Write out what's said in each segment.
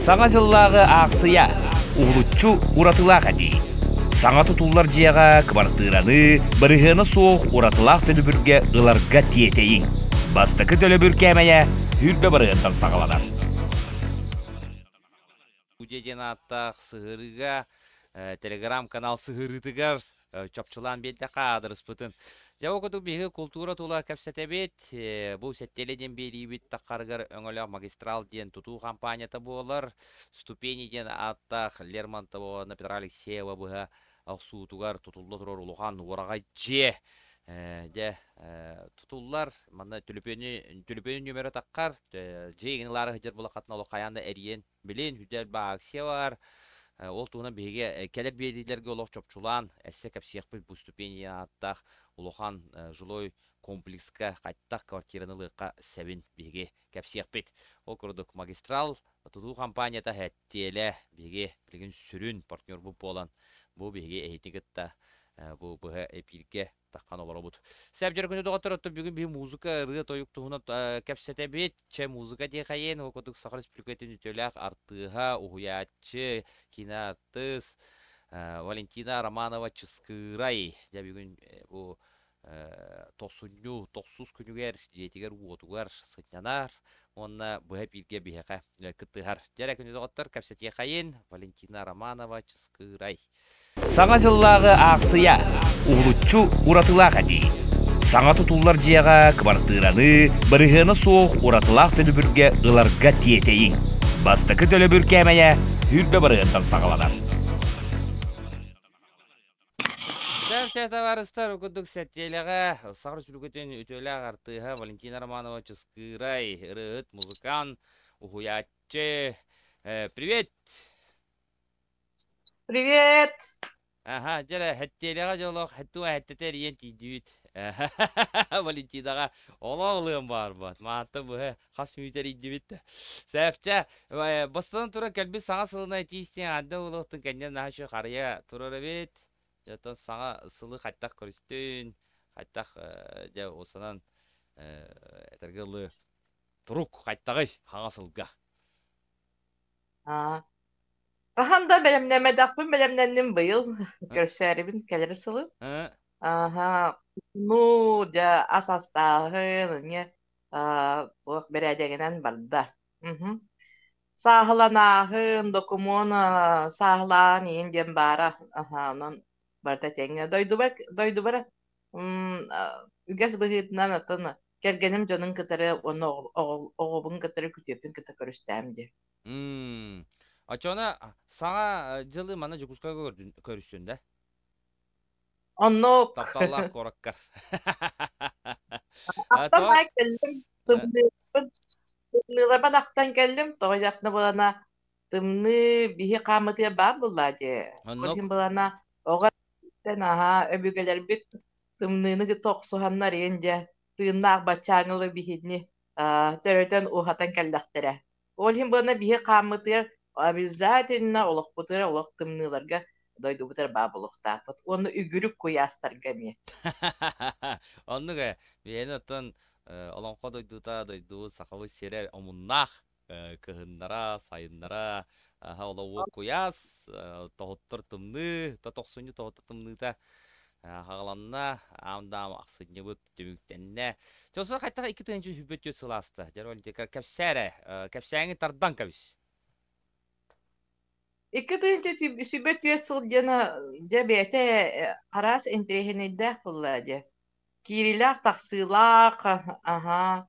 Саҥа дьыллааҕы аахсыйа уһулуччу уратылаах этии. Саҥа тутуллар дьиэҕэ кыбартыыраны бырыһыана суох уратылаах төлөбүргэ ыларга тиэтэйиҥ. Бастакы төлөбүр кээмэйэ 20 бырыһыантан саҕаланар. Студия диэн ааттаах сыһыарыыга телеграм-канал сыһыарыытыгар чопчулаан биэрдэххэ аадырыспытын. Дьэ, ол курдук биһиги култуура тула кэпсэтэбит. Бу сэттиэлэ диэн биэриибит таххарыгар өҥөлөөх магистрал диэн тутуу хампаанньата буолар. Ступени диэн ааттаах Лермонтова уонна Петра Алексеева быһа охсуутугар тутулла турар улахан уораҕай дьиэ. Дьэ, тутуллар. Манна төлөпүөнү төлөпүөнүн нүөмэрэ таххар. Дьиэ игин ылаары сылдьар буолаххытына олох хайаан да эрийэн билин, хүдэл баа акция бар. Ол туһунан биһиги кэлэр биэриилэргэ олох чопчулаан эссе кэпсиэхпит бу ступени ааттаах улахан жилой комплекска хайтах квартираны ылыахха сэбин биһиги кэпсиэхпит. Ол курдук магистрал тутуу компанията Хэттиэлэ биһиги билигин сүрүн партнербут буолан бу биһиги эһитини кытта бу быһа эпииргэ таххан олоробут. Сэп дьөркүнү доҕоттор, оттон бүгүн биһи музыка, ырыа-тойук туһунан кэпсэтэбит. Чэ, музыка диэхэйин, ол курдук Саха Республикатын үтүөлээх артыыһа, уһуйааччы, киноартыыс Валентина Романова-Чыскыырай. Дьэ, бүгүн бу тохсунньу тохсус күнүгэр дьиэтигэр-уотугар сынньанар уонна быһа бииргэ биһиэхэ кыттыһар. Дьэ эрэ күнү доҕоттор, кэпсэтиэхэйин Валентина Романова Чыскыырай. Саҥа дьыллааҕы аахсыйа уһулуччу уратылаах этии. Саҥа тутуллар дьиэҕэ кыбартыыраны бырыһыана суох уратылаах төлөбүргэ ыларга тиэтэйиҥ. Бастакы төлөбүр кээмэйэ 20 бырыһыантан саҕаланар. Чэ, табаарыстар, курдук сэттиэлэҕэ Саха Республикатын үтүөлээх артыыһа Валентина Романова Чыскыырай, ырыаһыт, музыкант, уһуйааччы. Привет! Привет! Аха, дьэ эрэ, сэттиэлэҕэ дьоллоох сэттэ сэттэтэ эрийэн тиийдибит. Валентинаҕа олох ылыам баарбат. Маатта быһа хас мүнүүтэ эрийдибит да. Сэпчэ, бастатан туран кэлбит саҥа сылына этии аанда буолуохтун кэннэ наһаа үчүгэй харыйа турар эбит. Оттон саҥа сылы хайтах көрүстүн, хайтах дьэ усанан этэргэ дылы турук хайтаҕый хаҥа сылга. Аа, хаһан да бэлэмнэммэтэхпин бэлэмнэнним быйыл. Көрсөөрүбүн кэлэр сылы. Аһа, ну, дьэ, ас астааһын, эмиэ туох бэрээдэгинэн барда. Мгм. Сааһыланааһын, докумуон сааһылаан иһин диэн баара. Аһа, онон барыта тэҥҥэ. Дойдубар, дойдубар үгэс быһыытынан атын кэргэним дьонун кытары уонна оҕобун кытары күтүөппүн кытта көрүстээм дии. Оччоҕуна саҥа дьылы манна Дьокуускайга көрүстүн да? Оннук. Тапталлаах куораккар. Ахтан аай кэллим. Тымныыбын. Тымныыларбын ахтан кэллим. Тоҕо дьахна буолана тымныы биһи хаамытыгар баар буоллаа дии. Ол Оннук. иһин буолана оҕо аһаа өбүгэлэрбит тымныыны кытта охсуһаннар иһин дьэ тыыннаах баччааҥылы биһини төрөтөн уһатан кэллэхтэрэ. Ол иһин буолана биһи хааммытыгар обязательно олохпутугар олох тымныыларга дойдубутугар баа буолуохтаахпыт. Уонна үгүрүк куйаастарга эмиэ. Оннук ээ. Биһиэни оттон олоҥхо дойдута, дойдубут сахабыт сирэ омуннаах кыһыннара, сайыннара аһа олоҕу куйаас, тоһуттар тымныы, то тохсунньу тоһуттар тымныыта хаҕаланна, аам-даам ахсынньыбыт түмүктэннэ. Чосу хайтах 2024 сыл ааста. Дьэ, Валентина, кэпсээ эрэ, кэпсээҥи тардан кэбис. 2024 сыл диэн дьэ бэйэтэ араас интэриэһинэйдээх буолла дьэ. Киириилээх-тахсыылаах, аһа,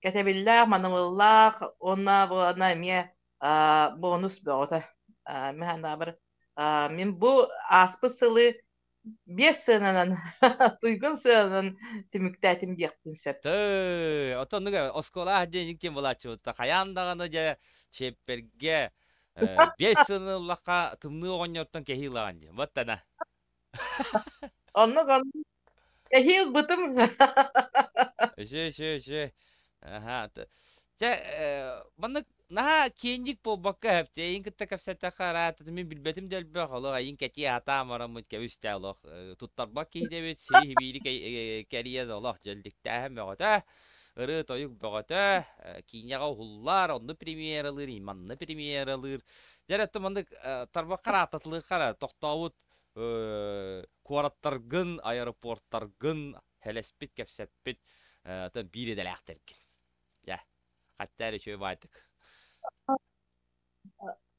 кэтэбиллээх, манымыллаах уонна буолана эмиэ бонус бөҕөтө. Мин санаабар, мин бу ааспыт сылы биэс сыананан, туйгун сыананан түмүктээтим диэхпин сөп. Тыы, оттон оннук оскуола диэн ким булааччыбыт хайаан даҕаны дьэ чиэппэргэ биэс сыаны ыллахха тымныы оҕонньортон кэһии ылаҕын диэн. Вот она. Оннук оннук Эһиил бытым. Үчү, үчү, үчү. Аха. Чэ, маннык наһаа киэҥник буолбакка эһэптэ эйин кытта кэпсэттэххэ араата мин билбэтим да элбэх олох эйин кэтии атаам араммыт кэбистэ олох туттарбат киһи эбит сири хибиири кэрийэн олох дьэлликтээһин бөҕөтө. Ырыа-тойук бөҕөтө, киинэҕэ уһуллар, онно премьералыыр, манна премьералыыр. Дьэ, эрэ маннык тарбаххар ааттатылыаххара тохтообут куораттаргын, аэропортаргын хэлэспит, кэпсэппит биир идэлээхтэргин. Дьэ, хаттаар үчүгэй баайтык.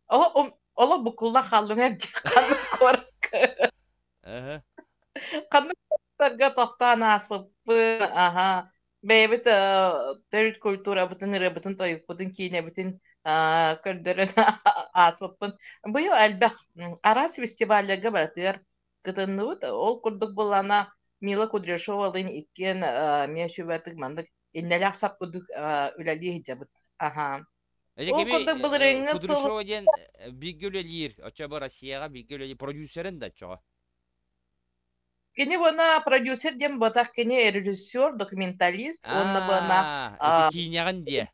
Оло букулла халлыҥа ханнык куоракка ханнык куораттарга тохтоон ааспыппын, аха, бэйэбит төрүт культурабытын, ырыабытын, тойукпутун, киинэбитин көрдөрөн ааспыппын. Быйыл элбэх араас фестивалларга барытыгар кытынныбыт. Ол курдук былаана Мила Кудряшовалыын иккиэн эмиэ сүбэтик маннык иннэлээх сап курдук үлэлии сылдьабыт. Аха. Эдьэ Ол кими курдук былырыыҥҥы сыл Кудряшова диэн бииргэ үлэлиир, оччо бу Россияҕа бииргэ үлэлиир продюсерын да оччоҕо. Кини уонна продюсер диэн буотах кини режиссер, документалист уонна буона Аа, ити киинэҕин диэ.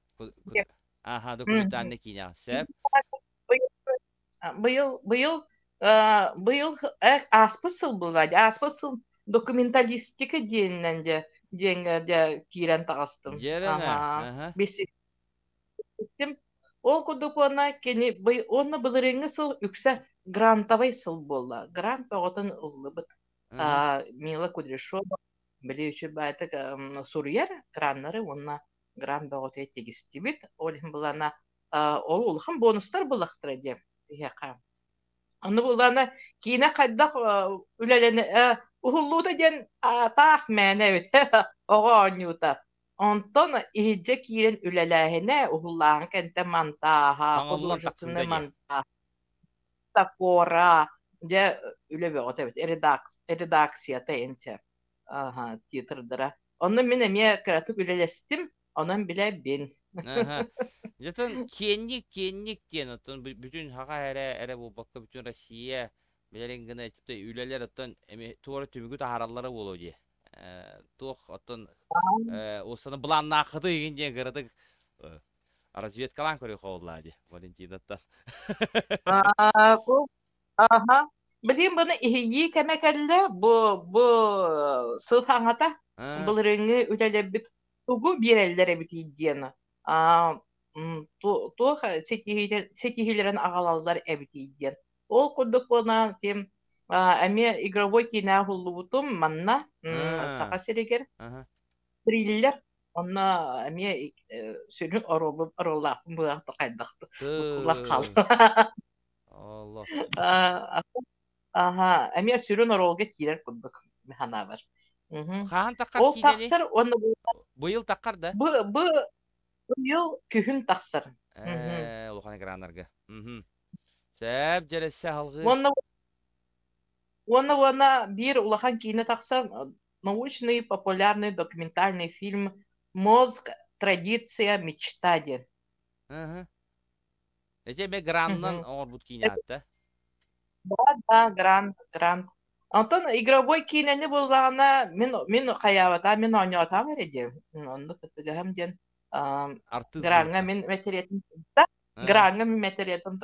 Аха, документальный киинэҕин. Сөп. Быйыл быйыл быйыл ааспыт сыл буолла ааспыт сыл документалистика диэнинэн дьэ диэҥҥэ дьэ киирэн таҕыстым. Дьиэлэнэ. Аха. Аха. Билсибитим. Ол курдук уонна кини уонна былырыыҥҥы сыл үксэ грантовай сыл буолла. Грант бөҕөтүн ыллыбыт. Мила Кудряшова били үчүгэйдик суруйар граннары уонна грант бөҕөтө тигистибит. Ол иһин былаана ол улахан бонустар буллахтара диэн биһиэхэ. Аны буллаана киинэ хайдах үлэлэнэ уһуллуута диэн таах мээнэ эбит оҕо оонньуута. Онтон иһирдьэ киирэн үлэлээһинэ, уһуллааһын кэнтэ монтааһа, Таҥыллан художественнай тахсыыта диэ. монтаж, такора, дьэ үлэ бөҕөтө эбит, редакцията инчэ титрдара. Онно мин эмиэ кыратык үлэлэстим, онон билэбин. Аха. Дьэтэн киэнник киэнник диэн оттон бүтүн хаха эрэ эрэ буолбакка бүтүн Россия билэрин гына үлэлэр оттон эми туора түмүгү таһаараллара буолуо дии. Туох оттон уоссаны былааннааххыты игин диэн кыратык разведкалаан көрүөх буоллаа дии Валентинаттан. Аха. Билигин бұны иһийии кэмэ кэллэ. Бу сыл хаҥата былырыыҥҥы үлэлэрбит тугу биэрэллэр эбитий диэн туох ситиһиилэрин аҕалаллар эбитий диэн. Ол курдук буолан ким эмиэ игровой киинэ уһуллубутум манна Саха сиригэр триллер онно эмиэ сүрүн оруоллаахпын быһаахта хайдах буккуллан хаалла. Олох. Аха, эмиэ сүрүн оруолга киирэр курдук санаабар. Хаһан таххар Ол киинэни? тахсар уонна Быйыл таххар да? бу бу быйыл күһүн тахсар. Улахан экраннарга. Сөп, дьэрэссэ алгыы. Уонна уонна уонна биир улахан киинэ тахсар научный популярный документальный фильм «Мозг, традиция, мечта» диэн. Эти эмэ граннан оҥорбут киинэ аатта. Да, да, грант, грант. Онтон игровой киинэни буллаҕына мин хайаабатаам, мин оонньоотоом эрэ диэн. Оннук кыттыгаһым диэн Артыыс граҥҥа быһыыта. мин мэтириэтим граҥҥа мин мэтириэтим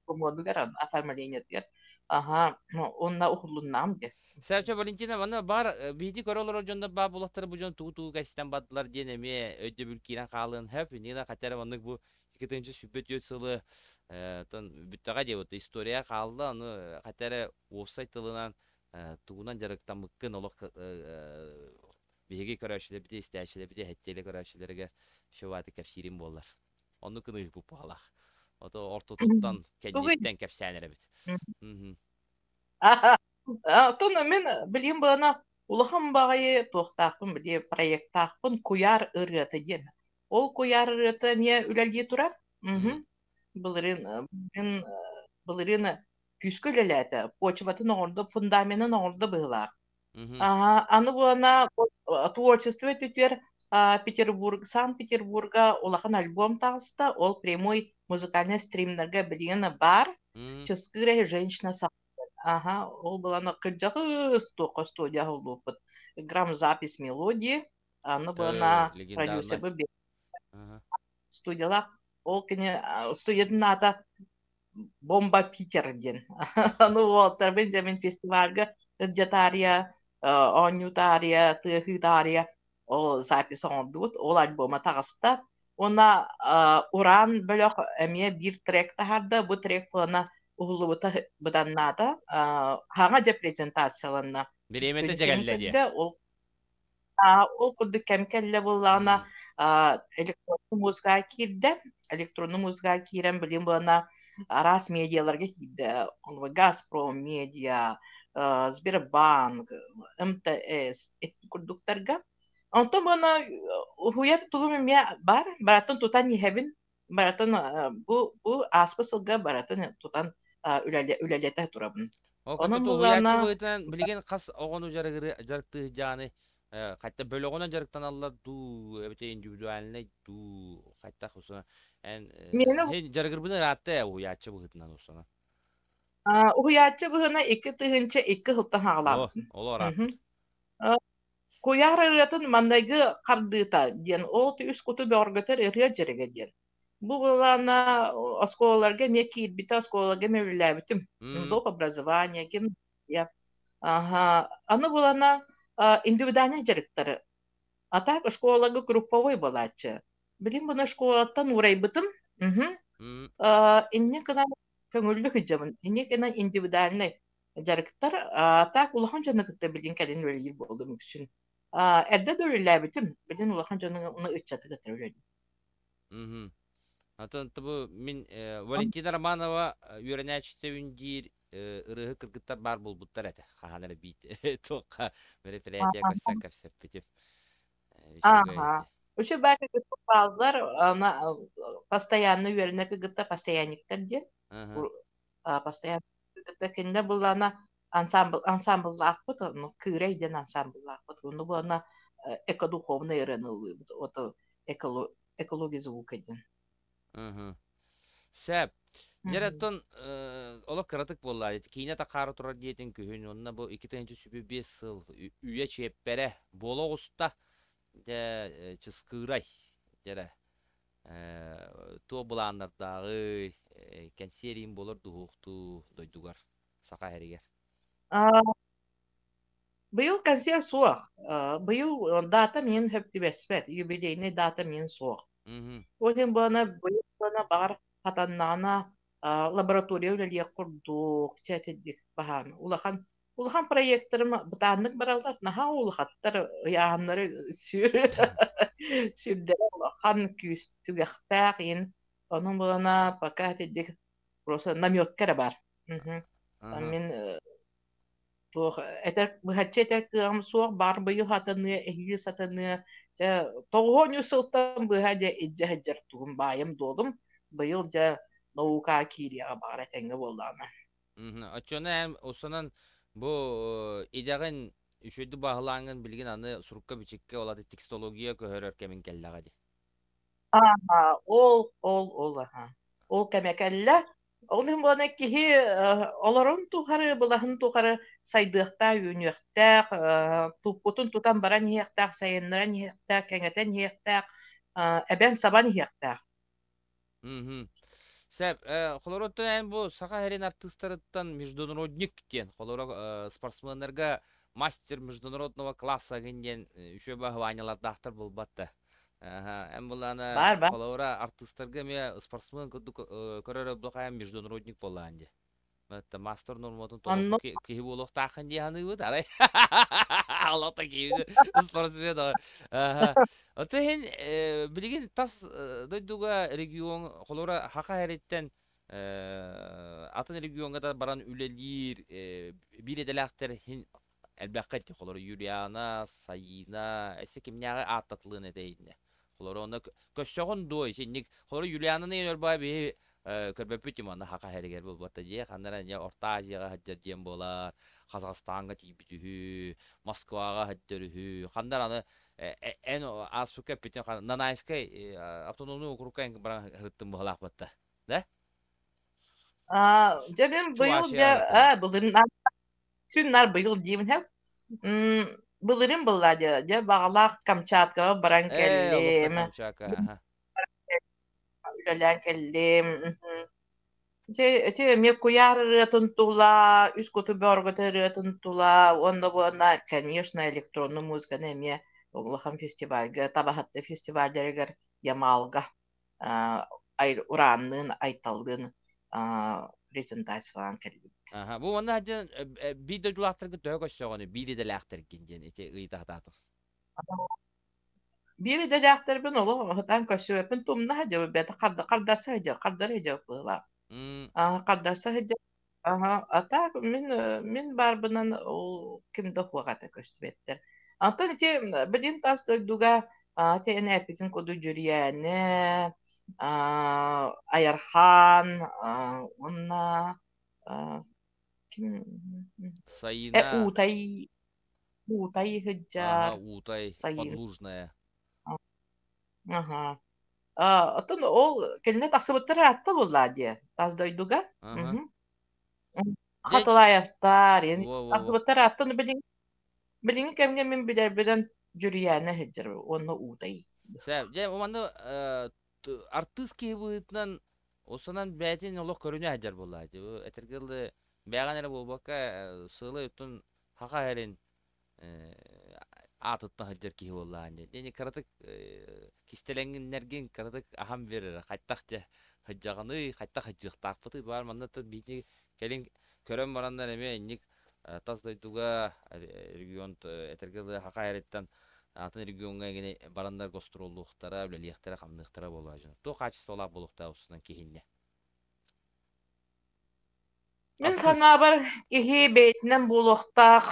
тобумуодугар оформлениетыгар аха уонна уһуллуннаам диэн. Савча Валентина, манна баар биһиги көрө олорор дьоннор баар буолахтара бу дьон тугу-тугу кэстэн бардылар диэн эмиэ өйдөбүл киирэн хаалыан сөп. Нина хотя эрэ маннык бу 2024 сылы бүттэҕэ диэбит история хаалла ону хотя эрэ уопсай тылынан тугунан дьарыктаммыккын олох биһиги көрөөччүлэрбит истээччилэрбит эһэттиэлэ көрөөччүлэргэ шеваты кэпсиирим буоллар оннук кыныыһыппыт баҕалаах ото ортотуттан кэнниттэн кэпсээн эрэбит. Оттон мин билим быана улахан баҕайы туохтаахпын били проектаахпын куйаар ырыата диэн. Ол куйаар ырыата эмиэ үлэлии турар. Былырыын былырыын күүскэ үлэлээтэ. Почватын оҥордо, фундаменын оҥордо быһыылаах. Аха, аны буона творчество өттүтүгэр Петербург, Санкт-Петербурга улахан альбом таҕыста. Ол прямой музыкальный стримнарга билигин баар. Чыскыыр женщина Аха, ол былана кырдьаҕыс туохха студия аһыллыбыппыт. Грамзапись мелодии, аны бына Легендарнай. продюсербы студиялаах. Ол кини студиятын аата Бомба Питер диэн. Аны уолаттарбын дьэ мин фестивальга ырдьатаарыйа, оонньуутаарыйа, тыаһыытаарыйа. Ол запись оҥордубут, ол альбома таҕыста. Уонна Уран бөлөх эмиэ биир трек таһаарда. Бу трек плана уһуллубута быданнаата. Хаҥа дьэ презентацияланна. Бириэмэтэ Күн сирин дьэгэллэ диэ. көрдө. Ол ол курдук кэм кэллэ буоллаҕына, электронный музыка киирдэ. Электронный музыка киирэн билигин буолана араас медиаларга киирдэ. Газпром медиа, Сбербанк, МТС ити курдуктарга. Онтон буолана уһуйар тугум эмиэ баар. Барытын тутан иһэбин. Барытын бу ааспыт сылга барытын тутан үлэлэтэ турабын. Ол Онон кытта буоллаҕына уһуйааччы быһыытынан билигин хас оҕону дьарыгыры дьарыктыы сылдьаҕыный? Хатта бөлөҕүнэн дьарыктаналлар дуу, эбэтэр индивидуальнай дуу, хайтах усуна эн миэнэ һин дьарыгырбын ыраатта ээ уһуйааччы быһыытынан усуна. Уһуйааччы быһыына 2002 сылтан О, саҕалаабытым. оло Мгм. ырааппыт. А, Куйаар ырыатын маннайгы хардыыта диэн ол үс куту бөҕөргөтөр ырыа дьарыга диэн. Бу былаана оскуолаларга эмиэ киирбитэ, оскуолаларга эмиэ үлэлээбитим. М, Доп образование, гимназия. Аха. Аны булана индивидуальнай дьарыктары. А так школага групповой буолааччы. Билин буна школаттан уурайбытым. Мгм. м, Инньэ гынан көҥүллүк сылдьабын. Инньэ гынан индивидуальнай дьарыктар. А так улахан дьону кытта билин кэлин үлэлиир буолдум үксүн. Эрдэ да үлэлээбитим. Билин улахан дьону ыччаты кытта үлэлиим. мгм. Атын бу мин Валентина Романова үөрэнээччитэбин диир ырыаһыт кыргыттар баар буолбуттар этэ. Хаһан эрэ биит туохха мероприятие көрсөн кэпсэппитим. Үчүгэй Ага. этэ. Үчүгэй кытта бааллар, ана постоянно үөрэнэ кытта постоянниктар диэн. Аха. Постоянно кытта кинилэр буллаана ансамбл ансамбллаахпыт, ну, Кыырай диэн ансамбллаахпыт. Ону буолна экодуховный ырыаны ыллыыбыт. Вот экология звука диэн. Мгм. Сөп. Дьэ оттон олох кыратык буолла. Киинэ тахаары турар диэтин күһүн уонна бу 2005 сыл үйэ чиэппэрэ буола оҕуста. Дьэ чыскыырай. Дьэ туох былааннардааҕый, кэнсиэриин буолар дуһуохтуу дойдугар, Саха сиригэр. Быйыл концерт суох. Быйыл дата мин хөп түбэспэт, юбилейный дата мин суох. Ол иһин буолана быйыл буолана баҕар хатаннаҕына лаборатория үлэлиэх курдук, чэ итинник баһаан. Улахан улахан проекттарым бытааннык бараллар, наһаа улахаттар ыйааһыннары сүр сүрдэрэ улахан күүс түгэхтээх иин. Онон буолана пока итинник просто наметка эрэ баар. Мин туох этэр быһаччы этэр кыаҕым суох баар быйыл сатаныа эһиил сатаныа дьэ 93 сылтан быһа дьэ илдьэ сылдьар тугум баайым дуолум быйыл дьэ наукаҕа киириэҕэ баҕар этэҥҥэ буоллаҕына. Оччону эн усанан бу идэҕин үчүгэйдик баһылааҥҥын билигин аны сурукка-бичиккэ ол аты текстология көһөрөр кэмин кэллэҕэ дии. Ааһа, ол аха. Ол кэмэ кэллэ. Ол иһин буолан киһи олорон тухары, былаһын тухары сайдыахтаах, үүнүөхтээх, туппутун тутан баран иһиэхтээх, сайыннаран иһиэхтээх, кэҥэтэн иһиэхтээх, эбэн-сабан иһиэхтээх. Мгм. Сөп. Холоруттан эн бу Саха сирин артыыстарыттан международник диэн, холоро спортсменнарга мастер международного класса гын диэн үчүгэй баһылаанньалардаахтар буолбат да. Аха, эн булаана Баар ба. холобура артыыстарга эмиэ спортсмен курдук көрөр обдохайан международник буоллаан дии. Это мастер норматын Онно толорбут киһи буолуохтааххын дии саныыбыт. Арай олохто киһини спортсмен аха. Оттон иһин билигин тас дойдуга регион холобура Хаха эриттэн атын региоҥҥа да баран үлэлиир биир идэлээхтэр иһин элбэххэ ити холобура Юлиана, Саина, өссө кимнээҕи ааттатылыан этэйиннэ. Холобура онно көрсөҕүн дуо итинник холобура Юлиананы Өлбай биһи көрбөппүт дии манна Хаха сиригэр буолбатта дии ханна эрэ дьэ Орто Азияҕа сылдьар диэн буолар Казахстаҥҥа тиийбит үһү Москваҕа сылдьар үһү ханна эрэ аны эн ааспыкка эппитин Нанайскай автономный округка эн баран сырыттым быһалаах батта да Дьэ мин быйыл Чувашия дьэ сырыттым былырын сүннар быйыл диибин һэ. Былырын былла дьэ дьэ баҕалаах Камчаткаҕа баран олохто кэллим. Камчатка аха. Үлэлээн кэллим. Ити ити эмиэ куйаар ырыатын тула, үс куту бөҕөргөтөр ырыатын тула уонна уонна, конечно, электронный музыканы эмиэ Улахан фестивальга, Табаһатты фестивальдарыгар Ямалга Ураанныын, Айталлыын презентациялаан кэллибит. Аха, бу манна дьэ биир дойдулаахтаргын төһө көрсөҕүнүй, биир идэлээхтэргин диэн ити ыйытаатаатым. Биир идэлээхтэрбин олох ытаан көрсүбэппин тумна сылдьабын бэйэтэ хардарса сылдьар, хардара сылдьар быһыылаах. Хардарса сылдьар. Аха, а так мин баарбынан ол ким да суох этэ көстүбэттэр. Антон ити билин тас дойдуга ити эн эппитин курдук Дьүрүйээнэ, Айархаан уонна ким Саина Уутай Уутай Ага, сылдьар, Уутай, Сайын. Подлужная. Аха. Оттон ол кэннэ тахсыбыттар аатта буоллаа дии, тас дойдуга. Ага. Дьэ, Хатылаевтар, во-во-во. тахсыбыттар ааттан билиҥ билиҥҥи кэмҥэ мин билэрбинэн Дьүрүйээнэ сылдьар уонна Уутай. Сөп. Дьэ, манна артыыс киһи быһыытынан осунан бэйэтин олох көрүнэ сылдьар буоллаа дии. Бу этэргэ дылы бэйэҕин эрэ буолбакка, сыалай оттон хаха эрин аатыттан сылдьар киһи буоллаҕын дии. Дьэ, кыратык кистэлэҥнэргин кыратык аһан биэр эрэ. Хайтах дьэ сылдьаҕыный, хайтах сылдьыахтаахпытый баар манна биһиги кэлин көрөн бараннар эмиэ инник тас дойдуга регион этэргэ дылы хаха эриттэн атын региоҥҥа эҥин бараннар гастроллуохтара, үлэлиэхтэрэ, хамныахтара буолуо дьон. Туох хаачыстыбалаах буолуохтаах устунан киһиннэ? Мин Артыыс. санаабар, киһи бэйэтинэн буолуохтаах,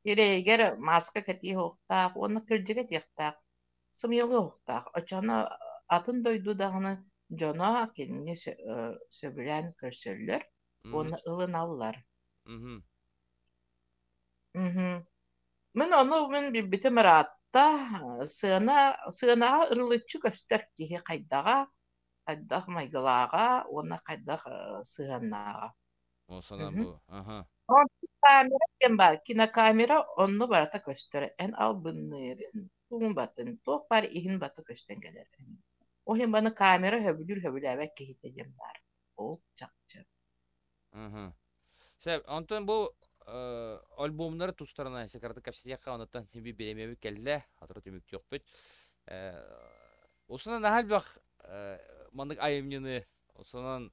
сирэйигэр мааска кэтиэхтээх уонна кырдьык этиэхтээх, сымыйалыахтаах. Оччоҕуна атын дойду даҕаны дьоно кинини сөбүлээн көрсөллөр уонна ылыналлар. Мин ону мин билбитим ыраатта, сыана сыанаҕа ырылыччы көстөр киһи хайдаҕа, хайдах майгылааҕа уонна хайдах сыһыаннааҕа. Ол санаам бу. Аха. Онтон камера диэн баар, кинокамера онно барыта көстөр. Эн албынныырын, туумбатын, туох баар иһин бата көстөн кэлэр. Ол иһин баны камера сөбүлүүр сөбүлээбэт киһитэ диэн баар. Ол чахчы. Мгм. Сөп. Онтон бу альбомнары тустарынан кыратык кэпсэтиэххэ, онуттан биир бириэмэбит кэллэ, сотору түмүктүөхпүт. Усунан наһаа элбэх маннык айымньыны усунан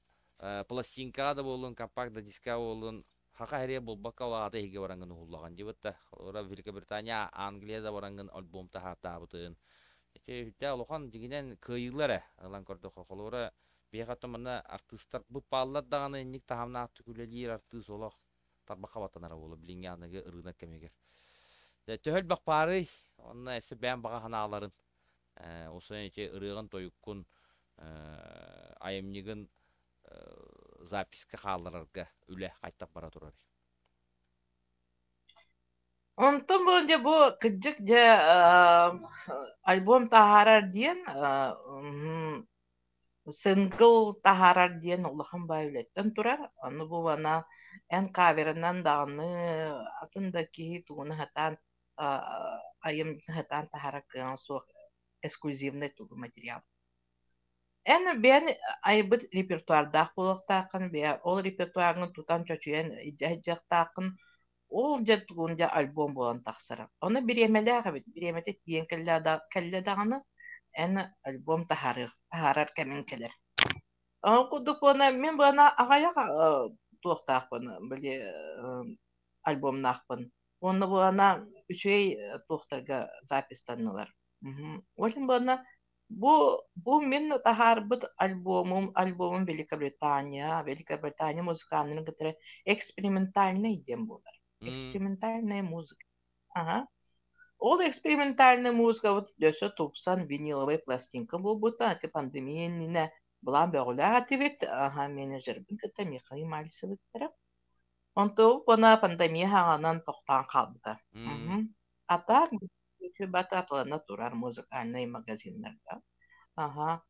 пластинкаҕа да буоллун, компакт да дискаҕа буоллун, хаха эрэ буолбакка ол аата иһигэ бараҥҥын уһуллаҕын дии да. Холобура, Великобритания, Англия да бараҥҥын альбом таһаартаабытын. Ити үһүтэ улахан дьиҥинэн кыайыылар ээ ылан көрдөххө. Холобура, Биһиэхэ оттон манна артыыстар бу пааллар даҕаны инник таһымнаахтык үлэлиир артыыс олох тарбахха баттанара буолуо билиҥҥи аныгы ырыынак кэмигэр. Төһө элбэх баарый? Онно эссе бэйэм баҕа санааларын, усуйан ити ырыаҕын-тойуккун, айымньыгын записка хаалларарга үлэ хайтах бара турарый? Онтон бу дьэ бу кырдьык дьэ альбом таһаарар диэн сингл таһаарар диэн улахан баай үлэттэн турар. Ону бу ана эн каверынан даҕаны атын да киһи тугуну сатаан айымньытын сатаан таһаарар кыаҕа суох эксклюзивнай тугу материал. Эн бэйэн айбыт репертуардаах буолуохтааххын, бэйэ ол репертуаргын тутан чочуйан илдьэ сылдьыахтааххын. Ол дьэ тугун дьэ альбом буолан тахсара. Ону бириэмэлээх эбит, бириэмэтэ тиийэн кэллэ даҕаны эн альбом таһаарыах таһаарар кэмиҥ кэлэр. Ол курдук буона мин буона аҕыйах туохтаахпын били альбомнаахпын. Уонна буона үчүгэй туохтарга запистаннылар. Ол иһин буона бу мин таһаарбыт альбомум, альбомум Великобритания, Великобритания музыканнарын кытары экспериментальный диэн буолар. Экспериментальная музыка. Ага. Ол экспериментальный музыкабыт өссө тупсан виниловай пластинка буолбута. Ити пандемия иннинэ былаан бөҕөлөөх этибит. Аха, менеджербин кытта Михаил Мальцевыттара. Онтубут уонна пандемия хаҥанан тохтоон хаалбыта. А так бататлана турар музыкальнай магазиннарга. Аха.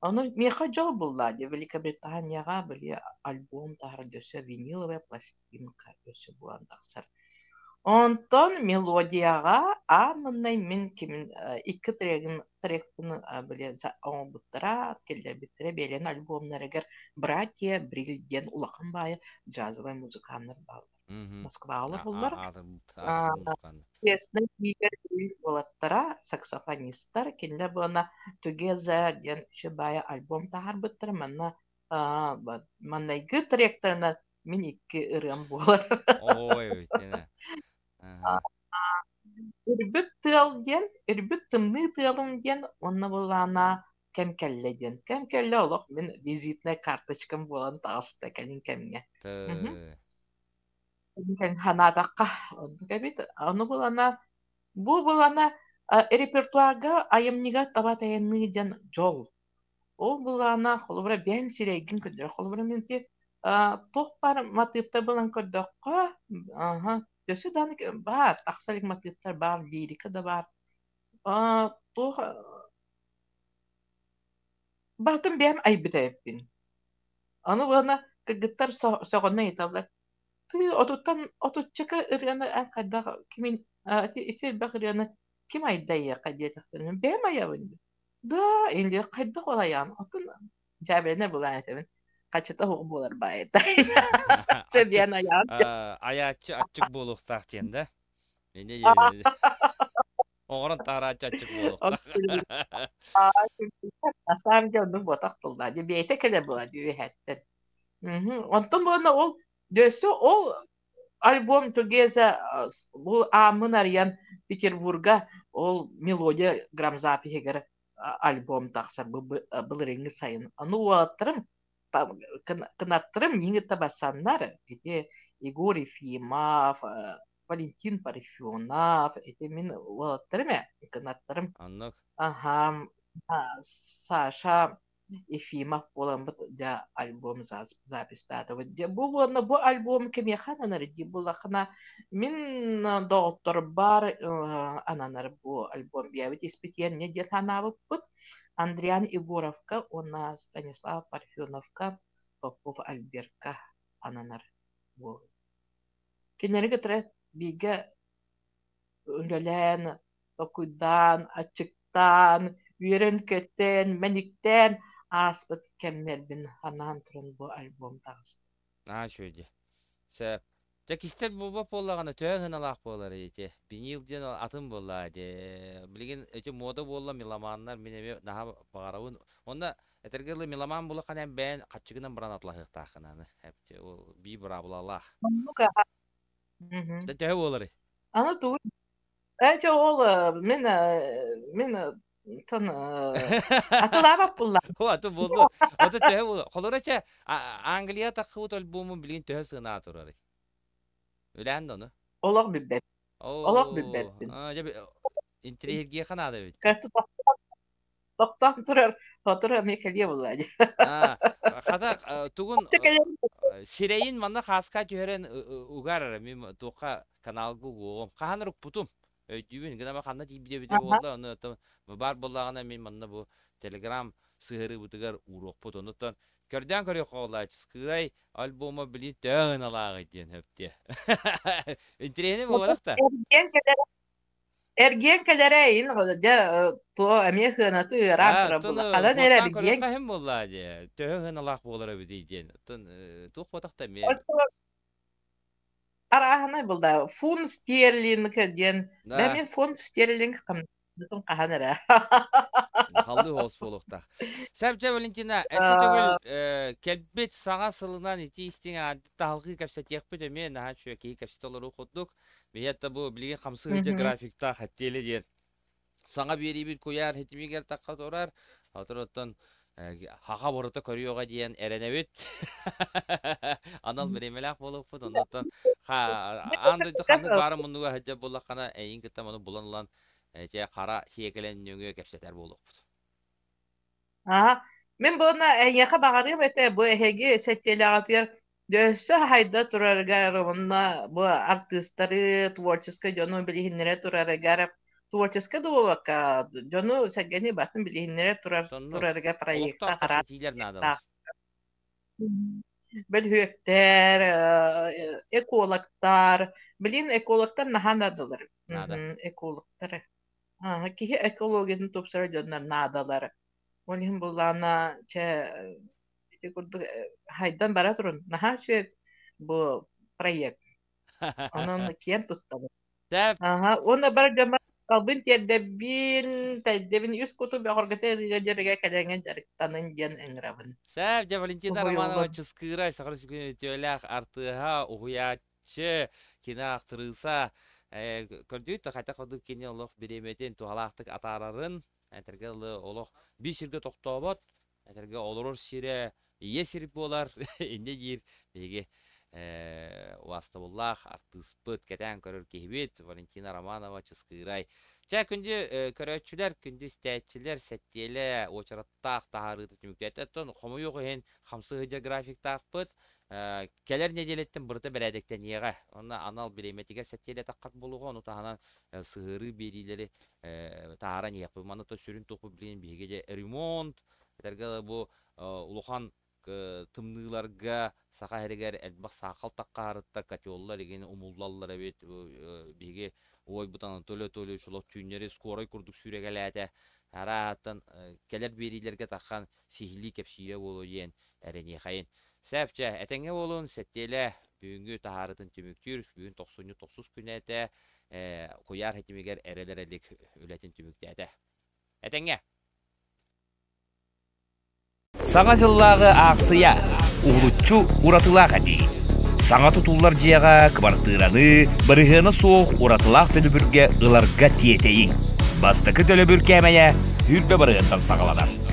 Ону миэхэ дьол булла дии Великобританияҕа били альбом таһар өссө виниловая пластинка өссө буолан тахсар. Онтон мелодияҕа аан маҥнай мин кимин икки трегин трекпин били оҥорбуттара, киллэрбиттэрэ бэйэлэрин альбомнарыгар «Братья Бриль» диэн улахан баайы джазовай музыканнар бааллар. Москваҕа олороллор. Честный Игорь уолаттара саксофонистар, кинилэр буолна Together диэн үчүгэй альбом таһаарбыттара. Манна маннайгы тректарынан мин икки ырыам буолар. Ой, итинэ. Үрбүт тыал диэн, үрбүт тымныы тыалым диэн уонна былаана кэм кэллэ диэн. Кэм кэллэ олох мин визитнай карточкам буолан таҕыста кэлин кэмҥэ. Санаатахха оннук эбит. Ону булана бу булана репертуарга айымньыга таба тайаныы диэн дьол. Ол былаана холобура бэйэҥ сирэйгин көрдөрөр. Холобура мин ити туох баар матыыптар булан көрдөххө, аха, өссө даҕаны баар, тахса илик матыыптар баар, лирика да баар. Туох барытын бэйэм айбыт эбиппин. Аны уонна кыргыттар сөҕөннө ыйыталлар: "Тыы, отуттан отуччака ырыаны эн хайдах кимин ити элбэх ырыаны ким айда эйиэхэ?" диэтэхтэринэ, "Бэйэм айабын" диир. "Да, или хайдах ол айаҕын? Оттон дьээбэлэнэр былаан этэбин. Хаччыта суох буолар баайыта." Чэ диэн айаҕын. Айааччы аччык буолуохтаах диэн да? Инньэ Оҥорон таһарааччы аччык буолуохтаах. На самом деле оннук буотах буолла. Дьэ бэйэтэ кэлэр буолла дии үөһэттэн. Онтон буолна ол дөссө ол альбом Together бу ааммын арыйан Петербурга ол мелодия грамзапиһыгар альбом тахсар бу былырыыҥҥы сайын. Аны уолаттарым кынаттарым миигин кытта барсаннар ити Егор Ефимов, Валентин Парфенов, ити мин уолаттарым ээ, кынаттарым. Оннук. Аһаам, Саша Ефимов буоламмыт дьэ альбом записьтаатыбыт. Дьэ бу уонна бу альбом кимиэхэ ананар дии буоллаххына мин доҕотторбор ананар бу альбом биэбит испитиэнньэ диэн санаабыппыт. Андриан Егоровка уонна Станислав Парфеновка, Попов Альберка ананар бу Кинилэри кытары бииргэ үлэлээн, толкуйдаан, аччыктаан, үөрэн-көтөн, мэниктээн ааспыт кэмнэрбин анаан туран бу альбом таҕыста. Наһаа үчүгэй дии. Сөп. Дьэ кистэл буолбат буоллаҕына төһө сыаналаах буолар ити? Винил диэн атын буоллаҕа дии. Билигин ити муода буолла меломаннар мин эмиэ наһаа баҕарабын. Уонна этэргэ дылы меломан буоллаххына эн бэйэн хаччыгынан баран атылаһыахтааххын аны. Ол бии быраабылалаах. Оннук аха. Дьэ төһө буоларый? Аны тугу Ээ, ол мин мин тон атылаабат булла. О, аты буоллу. Ото төһө буолу. Холоро чэ, Англия таххыбыт альбомун билигин төһө сыанаа турарый? Үлээн да ону? Олох билбэт. Олох билбэппин. Дьэ, интириэһиргиэхэ наада эбит. Тохтоон турар, сотору эмиэ кэлиэ буолла дии. Хата тугун сирэйин манна хааска түһэрэн угар эрэ мин туохха каналга угуоҕум. Хаһан укпутум өйдүүбүн гына ханна тиийбит эбитэ буолла ону баар буоллаҕына мин манна бу телеграм сыһыарыыбытыгар ууруохпут. Онуттан көрдөөн көрүөххэ буоллааччы Скырай альбома билин төһө ыналааҕый диэн хөптүө. Интириэһинэй буолбатах да? Эргиэн кэлэр Эргиэн кэлэрэ эйин дьэ туо эмиэ сыанаты ыараан турар Оттон буолла. Ханан эрэ суоттаан эргиэн көрүөххэ иһин буоллаа дии. Төһө сыаналаах буолар эбитий диэн. Оттон туох буотах да эмиэ. Оччолор арааһынай булда. Фун стерлинг диэн. Бэ Да. мин фунт стерлинг хамнатын хаһан эрэ. Халлыы хоос буолуохтаах. Сәбдьэ Валентина, өссө төгүл кэлбит саҥа сылынан ити истиҥ таһалгыы кэпсэтиэхпит эмиэ наһаа үчүгэй киһи кэпсэтэ олоруу курдук. Биһиэхэ бу билигин хамсыы сылдьар графиктаах эттиэлэ диэн саҥа биэриибит куйаар ситимигэр тахха турар. Оттон хаха борута көрүөҕэ диэн эрэнэбит. Анал бириэмэлээх буолуохпут. Оннуттан аан дойду ханнык баара муннуга сылдьар буоллаххына, эйигин кытта маны булан ылан чэ хара сиэкэлэн нөҥүө кэпсэтэр буолуохпут. Аа, мин буолна эйиэхэ баҕарыам этэ бу эһиги сэттиэлэҕитигэр өссө хайда турарыгар уонна бу артыыстары, творческай дьону билиһиннэрэ турарыгар, творческай да буолбакка, дьону-сэргэни батын билиһиннэрэ турар Соннук турарыгар проекта олохтоох араас кэпсэтиилэр наадалар. Бөлүһүөктэр, экологтар, билин экологтар наһаа наадалар. Наада. Экологтар. Киһи экологиятын тупсарар дьоннор наадалар. Ол иһин былаана чэ ити курдук хайдан бара турун. Наһаа үчүгэй бу проект. Онон киэн туттабын. Сөп. Аха, уонна бар дьоммор махталбын тиэрдэбин, тайдэбин үс куту бөҕөргөтө ырыыга дьарыга кэлэҥҥэ дьарыктанын диэн ыҥырабын. Сөп, дьэ Валентина Романова Уһуйуллун. Чыскыыра, Саха Республикатын артыыһа, уһуйааччы, кино актырыыса. Көрдүүт да хайдах курдук кини олох бириэмэтин туһалаахтык атаарарын, этэргэ дылы олох биир сиргэ тохтообот, этэргэ олорор сирэ ийэ сир буолар, инньэ диир биһиги убаастабыллаах артыыспыт, кэтээн көрөр киһибит Валентина Романова Чыскыырай. Чэ, күндү көрөөччүлэр, күндү истээччилэр, сэттиэлэ уочараттаах таһаарыыта түмүктээтэ. Оттон хомойуох иһин хамсыһыдьа графиктаахпыт. Кэлэр нэдиэлэттэн барыта бэрээдэктэниэҕэ. Онно анал бириэмэтигэр сэттиэлэ таххат буолуоҕа, ону таһынан сыһыарыы биэриилэри таһааран иһиэхпит. Манна сүрүн туохпут билигин биһиги дьэ ремонт, этэргэ бу улахан тымныыларга Саха сиригэр элбэх саахал таххаарытта, котеллар игин умуллаллар эбит. Биһиги уойбут Анатолий Анатольевич олох түүннэри скорай курдук сүүрэкэлээтэ. Арааһаттан кэлэр биэриилэргэ таххан сиһилии кэпсиирэ буолуо диэн эрэниэхэйин. Сэп, чэ, этэҥҥэ буолун, сэттиэлэ бүгүҥҥү таһаарытын түмүктүүр. Бүгүн тохсунньу тохсус күнэ этэ. Куйаар ситимигэр эрэл эрэлик үлэтин түмүктээтэ. Этэҥҥэ! Саҥа дьыллааҕы аахсыйа уһулуччу уратылаах этии. Саҥа тутуллар дьиэҕэ кыбартыыраны бырыһыана суох уратылаах төлөбүргэ ыларга тиэтэйиҥ. Бастакы төлөбүр кээмэйэ 20 бырыһыантан саҕаланар.